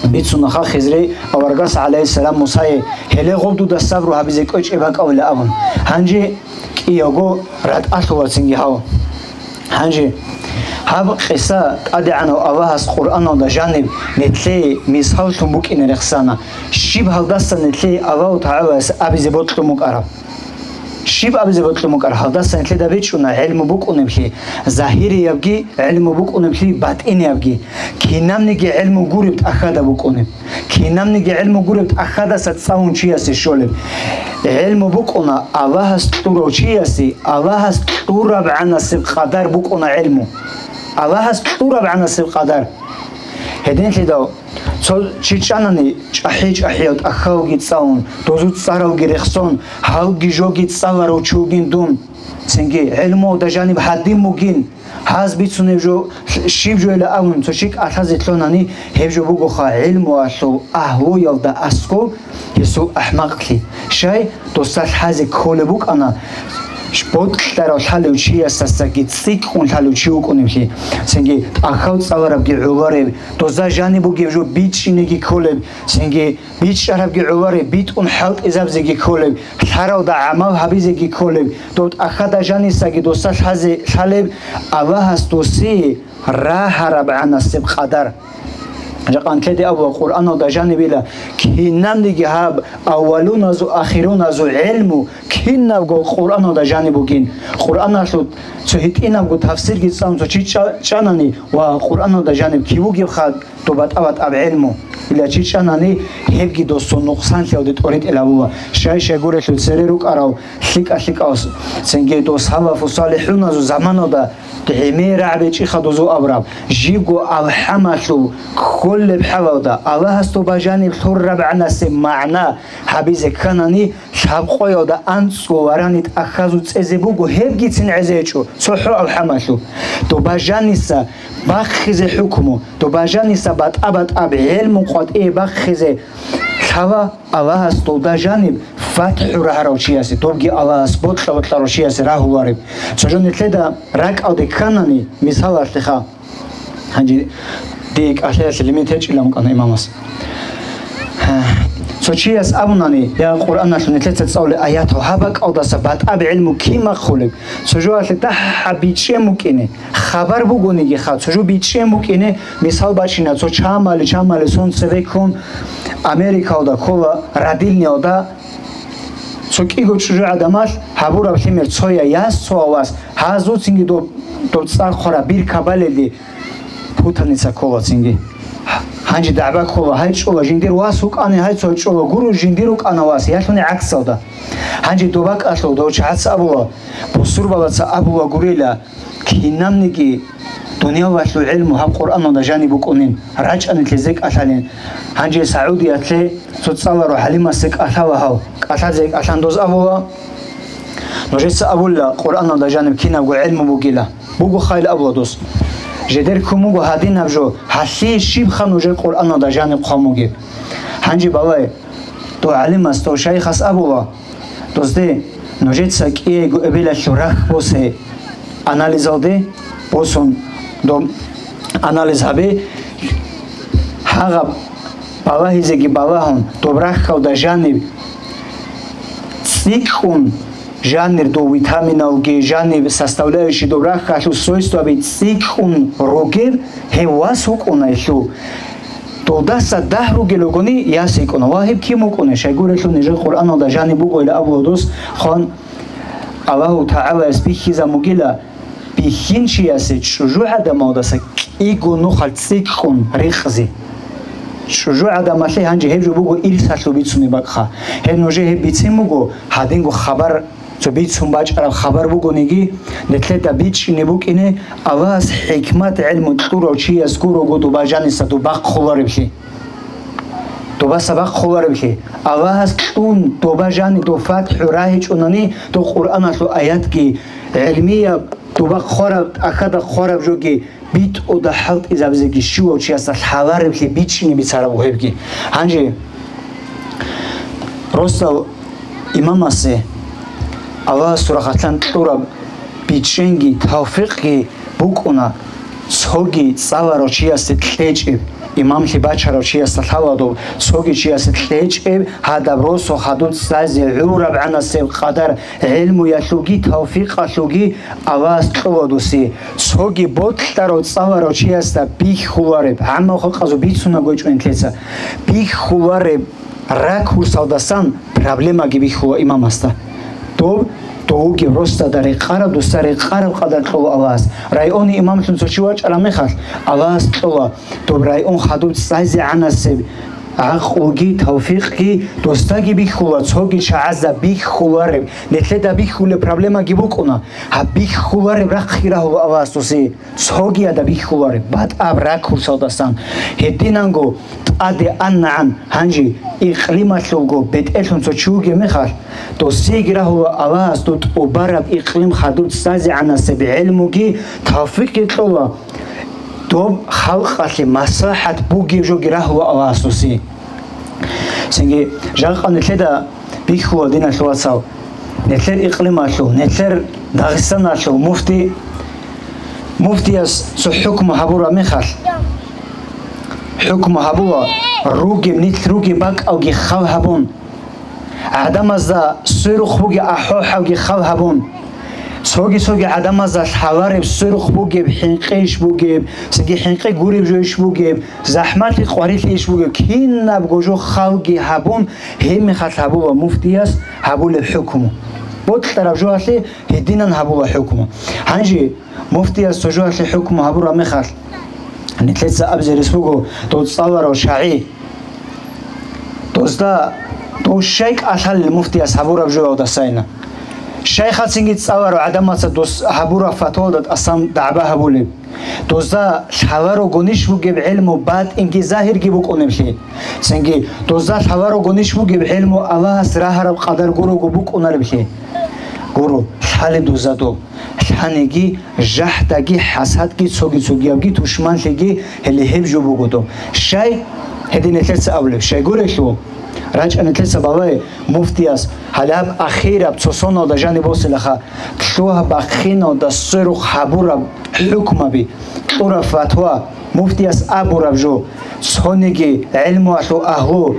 бицунаха Хизри аварагас, гӀалайгьиссалам, Мусае, гьеле гъоб дуда сабру гьабизе кӀвечӀеб бакӀавила абун. Гьанже кӀиявго ратӀалъула цинги гьав. Гьанже гьаб къиса ТӀадегӀанав Аллагьас Къуръаналда жаниб нилъее мисаллъун букӀине рехсана. Щиб гьалдаса нилъее Аллагьу ТагӀалаяс абизе бокьун букӀараб? Щиб абизе бокьун букӀараб? Гьалдаса нилъеда бичӀчӀуна гӀелму букӀунеблъи, загьириябги гӀелму букӀунеблъи, батӀиниябги. Кинабниги гӀелму гуреб тӀахьада букӀунеб. Кинабниги гӀелму гуреб тӀахьадаса цӀалун чиясе щолеб. ГӀелму букӀуна Аллагьас кьурав чиясе, Аллагьас кьурабгӀанасеб къадар букӀуна гӀелму. Аллагьас кьурабгӀанасеб къадар. Гьединлъидал цо чи чӀанани, чӀахӀи-чӀахӀиял тӀахьалги цӀалун, дозул цӀаралги рехсон, гьалги жоги цӀаларав чи вугин дун. Цинги гӀелмуялда жаниб гьадин бугин, гьаз бицунеб жо, щиб жойила абун, цо чи кӀалъазе лъунани, гьеб жо бугоха гӀелмуялъул агьлуялда аскӀоб гьесул ахӀмакълъи. Щай, досда лъазе кколеб букӀана, бокьарав лъалев чиясдасаги цӀикӀкӀун лъалев чи вукӀунеблъи, цинги тӀахьал цӀаларабги гӀолареб, дозда жаниб бугеб жо бичӀчӀинеги кколеб, цинги бичӀчӀарабги гӀолареб, битӀун хӀалтӀизабизеги кколеб, лъаралда гӀамал гьабизеги кколеб, доб тӀахьада жанисаги досда лъазе лъалеб, Аллагьас досие рагьарабгӀанасеб къадар. Жакъа нилъеде абула Къуръаналда жанибила, кинабниги гьаб аввалуназул, ахируназул гӀелму кинабго Къуръаналда жаниб бугин. Къуръаналъул цо гьитӀинабго тафсирги цӀалун цо чи чӀа-, чӀанани ва Къуръаналда жаниб кив вугебха, доб батӀа-батӀаб гӀелму. Ила чи чӀанани, гьебги досул нукъсанлъиялде тӀоритӀел гьавула. Щай-щай гурелъул цере рукӀарал лъикӀа-лъикӀал, цинги дос салафу салихӀуназул заманалда гӀемер рагӀаб гьечӀиха дозул абураб, жибго алхӀамалъул кколеб хӀалалда Аллагьас доб бажаниб лъурабгӀанасеб магӀна гьабизе кканани, лъабкъоялда анцӀго варани тӀахьазул цӀезе буго, гьебгицин гӀезе гьечӀо, цохӀо алхӀамалъу. Доб бажаниса бахъизе хӀукму, доб бажаниса батӀа-батӀаб гӀелму къватӀие бахъизе лъала Аллагьас долда жаниб фатхӀу рагьарав чиясе, добги Аллагьас бокьа-бокьарав чиясе рагьулареб. Цо жо нилъеда ракӀалде кканани, мисалалъеха, гьанже дие кӀалъаялъе лимит гьечӀилан вукӀана имамас. Цо чияс абунани, я Къуръаналъул нилъеца цӀалулеб аятал гьаб бакӀалдаса батӀаб гӀелму кин бахъулеб? Цо жоялъе дагьаб бичӀчӀен букӀине, хабар бугонигиха, цо жо бичӀчӀен букӀине, мисал бачина, цо чамали, чамали сон цебеккун Америкалда ккола, родильниялда, цо кӀиго чӀужугӀадамалъ гьабураб лъимер цоя яс, цо авас, гьазуцинги доб, доб цӀар хъвараб бирка балелде путаница кколацинги. Гьанже дагӀба ккола, гьай чӀола, жиндир вас вукӀани, гьай цо чӀола, гуро, жиндир вукӀана вас, ялъуни гӀаксалда. Гьанже доба кӀалъул дов чагӀаца абула, бусурбалаца абула гурила, кинабниги дуниялалъул гӀилму гьаб Къуръаналда жаниб букӀунин, рачӀани лъезе кӀалъалин. Гьанже Саудиялъе цо цӀаларо гӀалимасе кӀалъала гьав, кӀалъазе кӀалъан доз абула, нужеца абула, Къуръаналда жаниб кинабго гӀилму бугила. Буго хайил абула дос. Жедер ккун буго гьадинаб жо, гьалъие щибха нужер Къуръаналда жаниб хъван бугеб. Гьанже балай, дов гӀалимас, дов шайихас абула, дозде, нужеца кӀиего эбелалъул рахь босе, анализалде босун, доб анализ гьабе, гьагъаб балагьизеги балагьун, доб рахьалда жаниб цӀикӀкӀун жанир дов витаминалги, жаниб составляющий доб рахьалъул свойстваби цӀикӀкӀун ругеб гьев вас вукӀуна гьелъул. Додаса дагь ругел ругони, яс йикӀуна. Ва гьеб кин вукӀуна? Щайгурелъул нижер Къуръаналда жаниб бугойила абула дос, хъван Аллагьу ТагӀалаяс бихьизабугила, бихьинчиясе чӀужугӀадамалдаса кӀиго нухалъ цӀикӀкӀун рекъзи. ЧӀужугӀадамалъе гьанже гьеб жо буго ирсалъул бицунеб бакӀха. Гьеб нужее гьеб бицин буго, гьадинго хабар, цо бицун бачӀараб хабар бугониги, нилъеда бичӀчӀине букӀине, Аллагьас хӀикмат гӀелму кьурав чияс гурого доба жаниса доба хъулареблъи. Доба сабахъ хъулареблъи. Аллагьас кьун доба жани дов фатхӀу рагьичӀунани, дов Къуръаналъул аятги, гӀилмияб доба хъвараб, тӀахьада хъвараб жоги, битӀуда хӀалтӀизабизеги щивав чиясда лъалареблъи бичӀчӀине бицараб гьебги. Гьанже росдал имамасе Аллагьасул рахъалъан кьураб бичӀчӀинги тавфикъги букӀуна, цоги цӀаларав чиясе кьечӀеб, имамлъи бачарав чиясда лъаладуб, цоги чиясе кьечӀеб гьадаб росу хадуб цӀазе гӀураб гӀанасеб къадар гӀелмуялъулги тавфикъалъулги Аллагьас кьола дуси. Цоги бокьарав цӀаларав чиясда бихьулареб, гӀаммал халкъазул бицунаго гьечӀо нилъеца, бихьулареб ракурсалдасан проблемаги бихьула имамасда. Доб, дов вугев росдада рекъараб, досда рекъараб къадар кьола Аллагьас. Районе имамлъун цо чи вачӀараб мехалъ, Аллагьас кьола доб район хадуб цӀазе гӀанасеб гӀакълуги, тавфикъги досдаги бихьула, цоги чагӀазда бихьулареб, нилъеда бихьулеб проблемаги букӀуна. Гьаб бихьулареб рахъги рагьула Аллагьас досие. Цогида бихьулареб батӀаб ракурсалдасан. Гьединанго тӀаде аннагӀан гьанже икълималъулго бетӀерлъун цо чи вугеб мехалъ, досиеги рагьула Аллагьас доб тӀубараб икълим хадуб цӀазе гӀанасеб гӀелмуги тавфикъги кьола, доб халкъалъе маслахӀат бугеб жоги рагьула Аллагьас досие. Цинги жакъа нилъеда бихьула, диналъул вацал, нилъер икълималъул, нилъер Дагъистаналъул муфти, муфтияс цо хӀукму гьабураб мехалъ, хӀукму гьабула, ругеб, нилъ ругеб бакӀалги хал гьабун, гӀадамазда сверухъ бугеб ахӀвал-хӀалги хал гьабун, цоги-цоги гӀадамазда лъалареб сверухъ бугеб, хӀинкъи иш бугеб, цинги хӀинкъи гуреб жо иш бугеб, захӀмалъи къварилъи иш бугеб, кинабго жо халги гьабун, гьеб мехалъ гьабула муфтияс гьабулеб хӀукму. Бокьараб жоялъе гьединан гьабула хӀукму. Гьанже муфтияс цо жоялъе хӀукму гьабураб мехалъ, нилъеца абизе рес буго, дов цӀаларав шагӀи, дозда дов щай кӀалъалел муфтияс гьабураб жоялдасайна. Щайха цинги цӀаларав гӀадамаца дос гьабураб фатвалда тӀасан дагӀба гьабулеб. Дозда лъаларогонищ бугеб гӀелму батӀинги загьирги букӀунеблъи? Цинги дозда лъаларогонищ бугеб гӀелму Аллагьас рагьараб къадар гурого букӀунареблъи? Гуро, лъалеб дозда доб. Лъаниги жахӀдаги, хӀасадги, цоги-цогиябги тушманлъиги, гьеле гьеб жо буго доб. Щай гьедин нилъеца абулеб? Щайгурелъул, рачӀа нилъеца балай муфтияс гьалаб ахираб цо соналда жаниб босилаха, лъугьа-бахъиналда сверухъ гьабураб хӀукмаби, кьураб фатва, муфтияс абураб жо, цониги гӀелмуялъул агьлу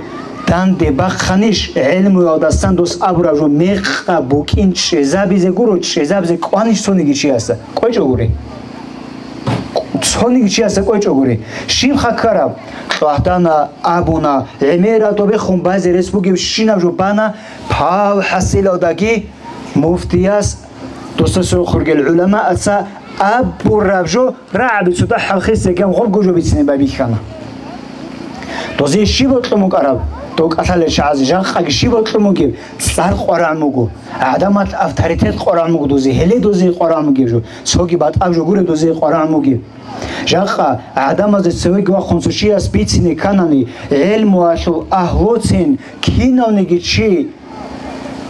данде бахъанищ, гӀелмуялдасан дос абураб жо мекъаб букӀин чӀезабизе гуро, чӀезабизе кӀванищ цониги чиясда? КӀвечӀо гури. Цониги чиясда кӀвечӀо гури. Щибха ккараб? Кьвагьдана, абуна, гӀемерал добехун базе рес бугебщинаб жо бана, пал хӀасилалдаги муфтияс, досда сверухъ ругел гӀуламаца абураб жо рагӀаби цо дагьаб хисеган гъобго жо бицине байбихьана. Дозе щиб бокьун букӀараб? Дов кӀалъалел чагӀазе жакъаги щиб бокьун бугеб? ЦӀар къварагӀун буго. ГӀадамал авторитет къварагӀун буго дозе, гьеле дозе къварагӀун бугеб жо. Цоги батӀаб жо гуреб дозе къварагӀун бугеб. Жакъа гӀадамазе цевеги вахъун цо чияс бицине кканани, гӀелмуялъул агьлуцин кинавниги чи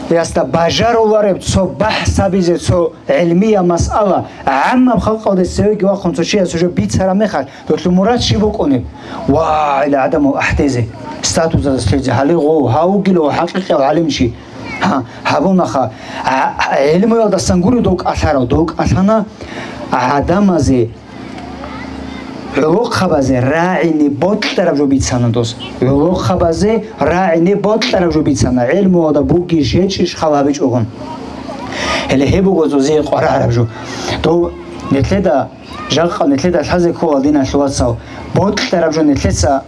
ясда бажарулареб цо бахӀс гьабизе, цо гӀелмияб масъала гӀаммаб халкъалде цевеги вахъун цо чияс уже бицараб мехалъ, долъул мурад щиб букӀунеб? Ва, гьила гӀадамал ахӀдезе, статусалда лъезе, гьале гъов, гьав вугилав хӀакъикъияв гӀалимчи. Гьа, гьабунаха. ГӀа-, гӀелмуялдасан гури дов кӀалъарав, дов кӀалъана гӀадамазе, гӀолохъабазе рагӀине бокьараб жо бицана дос. ГӀолохъабазе рагӀине бокьараб жо бицана, гӀелмуялда бугищ гьечӀищ хал гьабичӀогун. Гьеле гьеб буго зозие къварагӀараб жо. Дов нилъеда, жакъа нилъеда лъазе ккола, диналъул вацал, бокьараб жо нилъеца,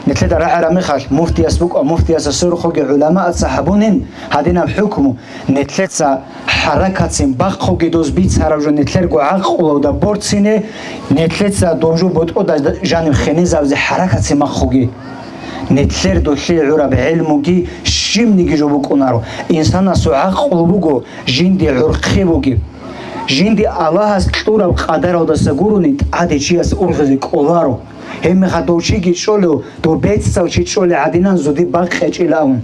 нилъеда рагӀараб мехалъ, муфтияс букӀа, муфтиясда сорухъеги гӀуламаца гьабунин гьадинаб хӀукму. Нилъеца хӀаракатцин бахъуги доз бицараб жо нилъерго гӀакълуялда борцине, нилъеца дов жо ботӀода жанив хенезабизе хӀаракатцин бахъуги. Нилъер долъие гӀураб гӀелмуги щибниги жо букӀунаро, инсанасул гӀакълу буго жинди гӀурхъи бугеб. Жинди Аллагьас кьураб къадаралдаса гурони тӀаде чияс ургъизе кӀоларо. Гьебмехалъ дов чиги чӀолев, дов бецав чи чӀолей гӀадинан зуди бакъ кьечӀила абун.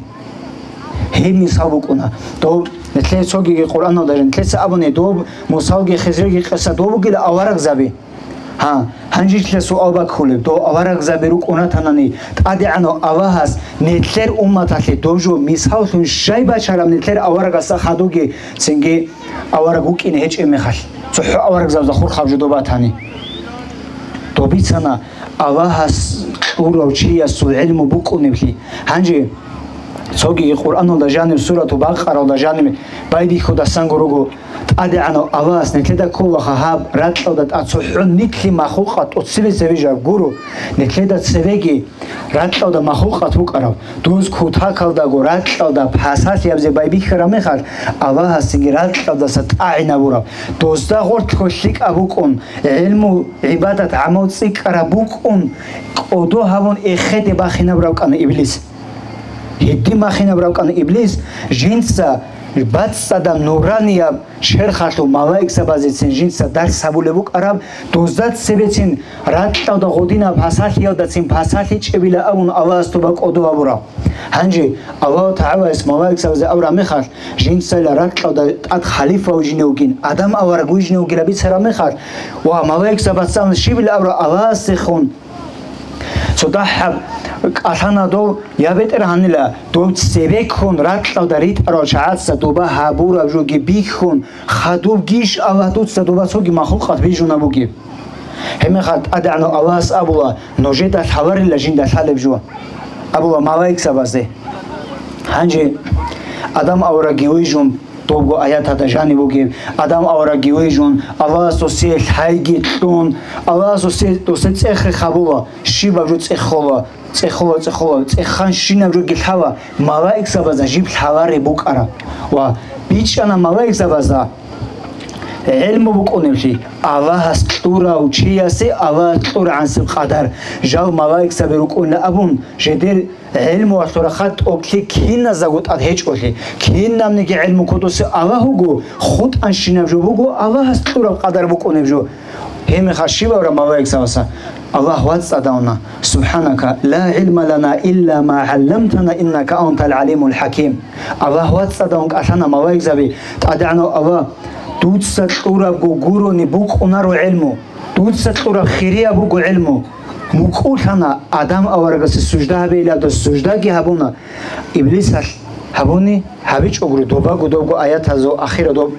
Гьеб мисал букӀуна. Дов, нилъее цогиги Къуръаналда нилъеца абуни, дов Мусалги Хизриги къиса дов бугила аварагзаби. Гьа, гьанже нилъее суал баккулеб, дов аварагзаби рукӀун ратанани, ТӀадегӀанав Аллагьас нилъер умматалъе дов жо мисаллъун щай бачараб нилъер аварагасда хадуги, цинги авараг вукӀине гьечӀеб мехалъ, цохӀо аварагзабазда хурхаб жо доб батани. Доб бицана Аллагьас кьурав чиясул гӀелму букӀунеблъи. Гьанже цоги Къуръаналда жаниб, сурату Бакъаралда жаниб байбихьудасанго руго, ТӀадегӀанав Аллагьас нилъеда кколаха гьаб ракьалда тӀад цохӀо нилъи махлукъат тӀоцебе цебе жаб гуро, нилъеда цебеги ракьалда махлукъат букӀараб, дос кутакалдаго ракьалда пасалъиябзе байбихьараб мехалъ, Аллагьасги ракьалдаса тӀагӀинабураб, дозда гъорлъго лъикӀаб букӀун, гӀелму, гӀибадат, гӀамал цӀикӀкӀараб букӀун, кӀодо гьабун эхеде бахинаб рабкӀана Иблис. Гьедин бахинаб рабкӀана Иблис, жинца бацӀцӀадаб нуранияб черхалъул малаикзабазецин жинца дарс гьабулеб букӀараб, дозда цебецин ракьалда гъодинаб пасалъиялдацин пасалъичӀебила абун Аллагьас тоба кӀодо гьабураб. Гьанже Аллагьу ТагӀалаяс малаикзабазе абураб мехалъ, жинцайила ракьалда тӀад халифа вижине вугин, Адам авараг вижине вугила бицараб мехалъ, ва малаикзабацан щибила абураб Аллагьасехун, Цо дагьаб кӀалъана дов, я БетӀергьанила, дов цебеккун ракьалда ритӀарал чагӀаца доба гьабураб жоги бихьун, хадубгищ Аллагь дуца доба цоги махлукъат бижуна бугеб? Гьебмехалъ ТӀадегӀанав Аллагьас абула, нужеда лъаларила жинда лъалеб жо, абула малаикзабазде. Гьанже Адам аварагги вижун, Добго аятада жаниб бугеб, Адам аварагги вижун, Аллагьас досие лъайги кьун, Аллагьас досие, досие цӀехе хабула, щибаб жо цӀехола, цӀехола, цӀехола, цӀеханщинаб жоги лъала, малаикзабазда жиб лъалареб букӀараб. Ва бичӀчӀана малаикзабазда гӀелму букӀунеблъи, Аллагьас кьурав чиясе Аллагьас кьурагӀансеб къадар, жал малаикзаби рукӀунила абун, жедер гӀелмуялъул рахъалъ тӀокӀлъи киназдаго тӀад гьечӀолъи, кинабниги гӀелму кодосе Аллагь вуго, хутӀанщинаб жо буго Аллагьас кьураб къадар букӀунеб жо. Гьебмехалъ щиб абураб малаикзабазда? Аллагь вацӀцӀадавуна, «Субханака, ла гӀилма лана илла ма гӀалламтана, иннака антал гӀалимул хӀаким». Аллагь вацӀцӀадавун кӀалъана малаикзаби, ТӀадегӀанав Аллагь, дуца кьурабго гурони букӀунаро гӀелму, дуца кьураб хирияб буго гӀелму. МукӀулъана Адам аварагасе сужда гьабейилан, дос суждаги гьабуна. Иблисалъ гьабуни гьабичӀогури, добаго добго аятазул ахира доб-,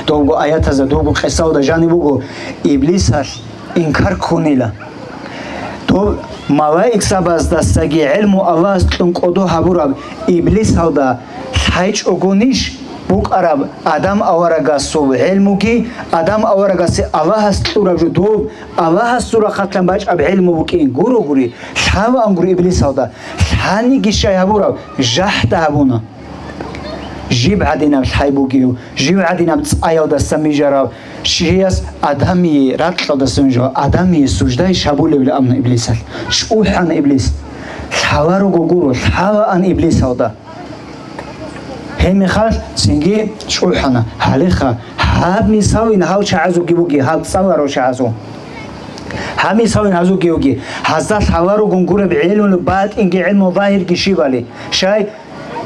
добго аятазда добго къисалда жаниб буго, Иблисалъ инкар ккунила. Доб малаикзабаздасаги гӀелму Аллагьас кьун кӀодо гьабураб Иблисалда лъайчӀогонищ букӀараб Адам аварагасул гӀелмуги, Адам аварагасе Аллагьас кьураб жо доб Аллагьасул рахъалъан бачӀаб гӀелму букӀин гурогури, лъалаангури Иблисалда, лъаниги щай гьабураб, жахӀда гьабуна. Жиб гӀадинаб лъай бугев, жив гӀадинаб цӀаялдаса мижарав чияс Адамие ракьалдаса мижарав, Адамие суждайищ гьабулебила абуна Иблисалъ. ЧӀухӀана Иблис. Лъала руго гуро, лъалаан иблисалда. Гьеб мехалъ цинги чӀухӀана. Гьалеха, гьаб мисалин гьав чагӀазулги буги, гьаб цӀаларав чагӀазул. Гьаб мисалин гьазулги буги, гьазда лъала ругун гуреб гӀелмул батӀинги гӀелмул загьирги щибали. Щай?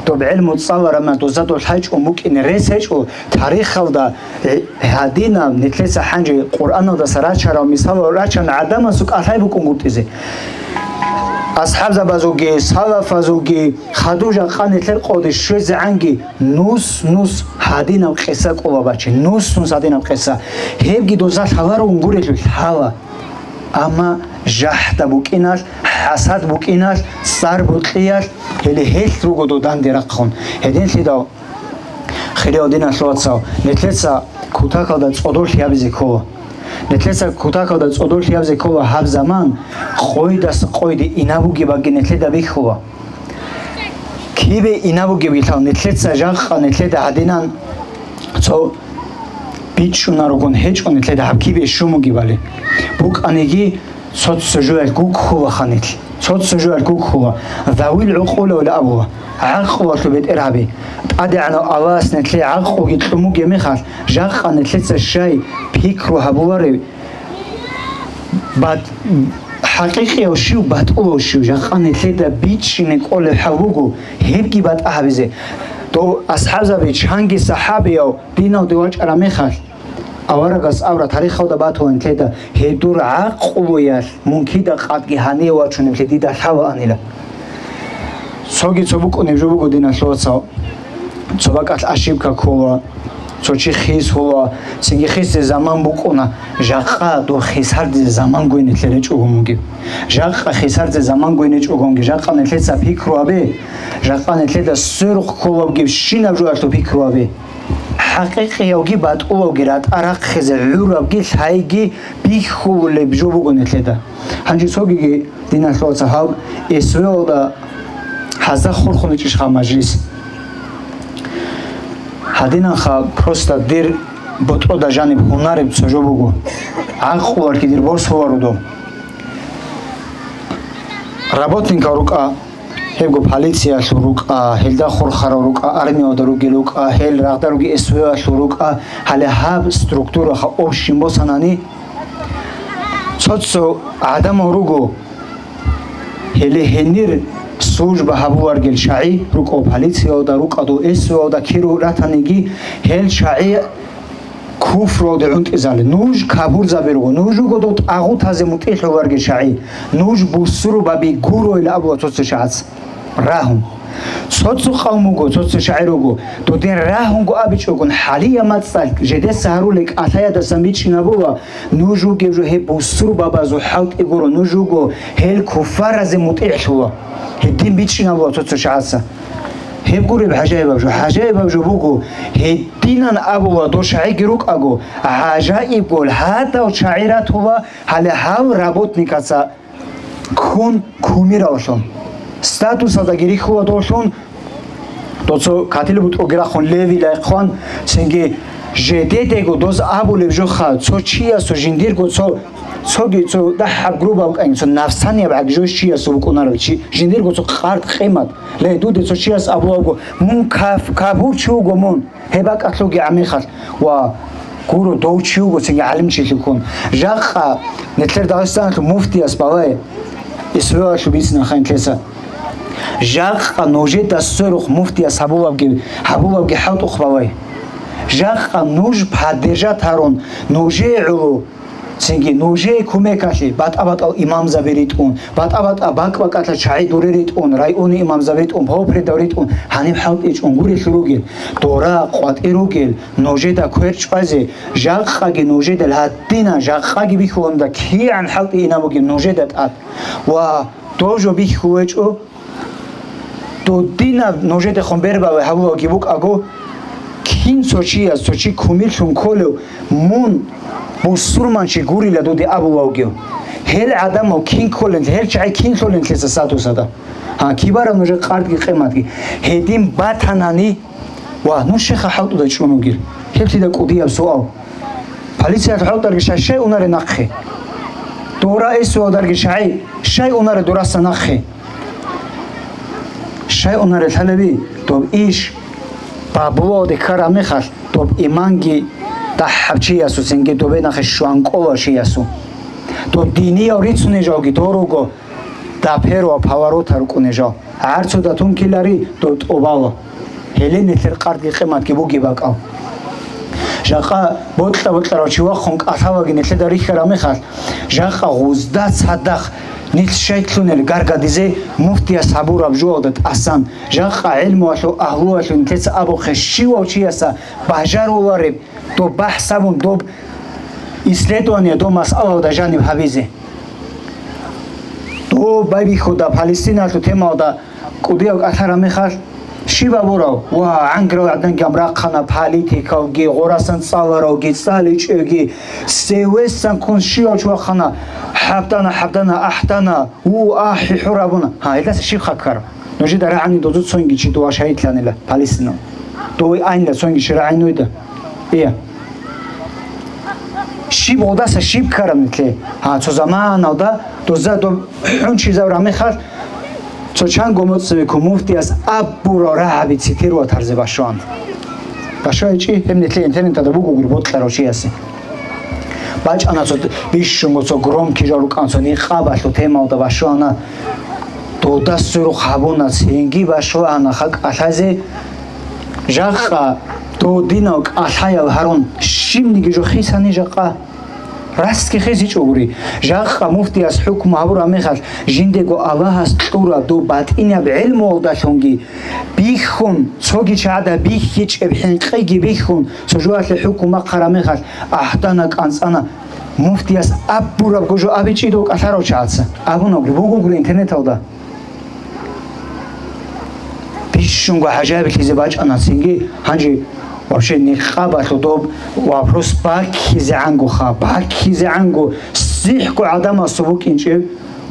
Доб гӀелму цӀалараб ман доза дол хӀачӀун букӀине рес гьечӀо, тарихалда гьадинаб, нилъеца гьанже Къуръаналдаса рачарал мисалал рачан гӀадамасул кӀалъай букӀунгутӀизе. АсхӀабзабазулги, салафазулги, хадуб жакъа нилъер къоде щвезегӀанги нус-нус гьадинаб къиса кӀолабачи, нус-нус гьадинаб къиса. Гьебги доза лъаларун гурелъул лъала. Амма жахӀда букӀиналъ, хӀасад букӀиналъ, цӀар бокьиялъ, гьеле гьелъ руго доданде рахъун. Гьединлъидал, хириял диналъул вацал, нилъеца кутакалда цӀодорлъи гьабизе ккола. Нилъеца кутакалда цӀодорлъи гьабизе ккола гьаб заман, къойдаса къойде инабуги баги нилъеда бихьула. Кибе инабугеб илъал нилъеца жакъа нилъеда гьадинан цо бичӀчӀунарогун гьечӀо нилъеда гьаб кибе щумугебали. БукӀаниги цо-цо жоялъ гуккулаха нилъ. Цо-цо жоялъ гуккула. Завил гӀукъулав абула. ГӀакълуялъул бетӀергьаби. ТӀадегӀанав Аллагьас нилъее гӀакълуги кьумуге мехалъ, жакъа нилъеца щай пикру гьабуларев, бат-, хӀакъикъияв щив, батӀулав щив, жакъа нилъеда бичӀчӀине кӀолеб хӀал буго, гьебги батӀа гьабизе. Дов асхӀабзаби чанги сахӀабияв диналде вачӀараб мехалъ, аварагас абра тарихалда батула нилъеда, гьедур гӀакълуялъ мун кида къадги гьание вачунеблъи дида лъалаанила. Цоги цо букӀунеб жо буго, диналъул вацал. Цо бакӀалъ ошибка ккола, цо чи хисула, цинги хисде заман букӀуна. Жакъа дов хисардизе заман гойнилъе речӀого мугеб. Жакъа хисардизе заман гойничӀогонги, жакъа нилъеца пикру гьабе, жакъа нилъеда сверухъ кколабгебщинаб жоялъул пикру гьабе. ХӀакъикъиявги батӀулавги ратӀа рахъизе гӀурабги лъайги бихьулеб жо буго нилъеда. Гьанже цогиги, диналъул вацал, гьаб СВО-алда гьазда хурхун ичӀищха мажлис? Гьадинанха просто дир ботӀрода жаниб гьунареб цо жо буго. ГӀакълуялъги дир босуларо доб. Работникал рукӀа, гьебго полициялъул рукӀа, гьелда хурхарал рукӀа, армиялда ругел рукӀа, гьел рагъда руги СВО-ялъул рукӀа, гьале гьаб структураха общин босанани, цо-цо гӀадамал руго, гьеле гьенир служба гьабуларгел чагӀи рукӀо полициялда, рукӀадул СВО-алда киро ратаниги, гьел чагӀи куфруялде гӀунтӀизали. Нуж капурзаби руго, нуж руго дов тӀагъутазе мутӀигӀлъуларги чагӀи. Нуж бусурбаби гуроил абула цо-цо чагӀаца рагьун. Цо-цо къавм вуго, цо-цо чагӀи руго, додин рагьунго абичӀогун, хӀалия мацӀалъ жедеца гьарулел кӀалъаядасан бичӀчӀинабула, нуж вугев жо гьеб бусурбабазул хӀалтӀи гуро, нуж вуго гьел куфаразе мутӀигӀлъула. Гьедин бичӀчӀинабула цо-цо чагӀаца. Гьеб гуреб гӀажаибаб жо. ГӀажаибаб жо буго, гьединан абула дов чагӀиги рукӀаго, гӀажаибго гьадал чагӀи ратула, гьале гьав работникаца ккун кумираллъун, статусалдаги рихьула довлъун, доцо катили бутӀруги рахъун левилай хъван, цинги жедедего доз абулеб жоха, цо чиясу жиндирго цо, цоги цо дагьаб грубаб кӀанги, цо нафсанияб гӀагжо чиясу букӀунарев чи, жиндирго цо къард къимат, ле, дуде цо чияс абулавго, мун каф-, капур чи вуго мун. Гьеб бакӀалъуги гӀамихъалъ ва гуро дов чи вуго цинги гӀалимчилъи ккун. Жакъа нилъер Дагъистаналъул муфтияс балай, СВО-алъул бицина хантлъеса. Жакъа нужеда сверухъ муфтияс гьабулабги, гьабулабги хӀалтӀухъ балай. Жакъа нуж поддержать гьарун, нужее гӀоло Цинги нужее кумекалъе батӀа-батӀал имамзаби ритӀун, батӀа-батӀа бакӀ-бакӀалъа чагӀи дуре ритӀун, райони имамзаби ритӀун, полпредал ритӀун, гьаниб хӀалтӀичӀун гурелъул ругел, дора къватӀи ругел, нужеда квер чӀвазе, жакъаги нужеда гьадина, жакъаги бихьуланда кигӀан хӀалтӀи ина бугеб нужеда тӀад. Ва дов жо бихьулечӀо, Додинаб нужедехун бербаве гьавулаги букӀаго, кин цо чияс цо чи кумирлъун кколев, мун бусурманчи гурила дуде абулавгев. Гьел гӀадамал кин кколел, гьел чагӀи кин лъолел лъица статусада. Гьа, кибараб нужер къардги къиматги. Гьедин батанани, ва, нуж щайха хӀалтӀуда чӀун вугел? Гьеб лъида кӀудияб суал. Полициялъ хӀалтӀарги щай, щай унаре нахъе? Дора эсуялдарги щай, щай унаре дораса нахъе? Щай унарел лъалаби, доб иш бабулалде ккараб мехалъ, доб иманги дагьаб чиясул, цинги добе нахъе щван кӀолав чиясул, доб динияв рицуней жалги дорого, дапер ва паварота рукӀуней жал. ГӀарцуда тункилари доб тӀубала. Гьеле нилъер къардги къиматги бугеб бакӀал. Жакъа бокьа-бокьарав чи вахъун кӀалъалаги нилъеда рихьараб мехалъ, жакъа гъузда цадахъ нилъ щай лъунел гаргадизе муфтияс гьабураб жоялда тӀасан, жакъа гӀелмуялъул агьлуялъул нилъеца абухъе щивав чияса бажарулареб доб бахӀс абун, доб исследование, доб масъалалда жаниб гьабизе. Доб байбихьуда Палестиналъул темалда кӀудияв кӀалъараб мехалъ, щиб абурав? Ва, гӀангирал гӀаданги гьаб рахъана, политикалги, гъорасан цӀаларавги, цӀаличӀевги, севесан ккун щивав чи вахъана, хӀабдана, хӀабдана, ахӀдана, у, ахӀи, хӀур абуна. Гьа, гьелдаса щиб хъа ккараб? Нужеда рагӀани дозу цониги чи дова шагьидлъанила Палестинал. Дове айнила цониги чи рагӀинуйда. Ия. Щиб гъодаса щиб ккараб нилъе? Гьа, цо заманалда доза доб хӀунчизаб рамехалъ, цо чанго моцӀи кумуфтияс абурал рагӀаби цитир ватарзе башван. БашвайчӀи гьеб нилъе интернеталда бугогури бокьарав чиясе. БачӀана цо бищунго цо громкий жал рукӀан цо никъабалъул темалда башвана. Дуда сверухъ гьабуна, цинги башвана хакӀалъазе. Жакъа додинав кӀалъаял гьарун щибниги жо хисани жакъа. Расги хисичӀогури. Жакъа муфтияс хӀукму гьабураб мехалъ, жиндего Аллагьас кьураб доб батӀинаб гӀелмуялдалъунги бихьун, цоги чагӀада бихьичӀеб хӀинкъиги бихьун, цо жоялъе хӀукму бахъараб мехалъ, ахӀдана, кӀанцӀана. Муфтияс абурабго жо абичӀидал кӀалъарав чагӀаца абунагури бугогури интернеталда. Бищунго гӀажаиблъизе бачӀана цинги, гьанже вообще никъабалъул доб вопрос баккизегӀангоха, баккизегӀанго, сихӀго гӀадамасул букӀинчӀеб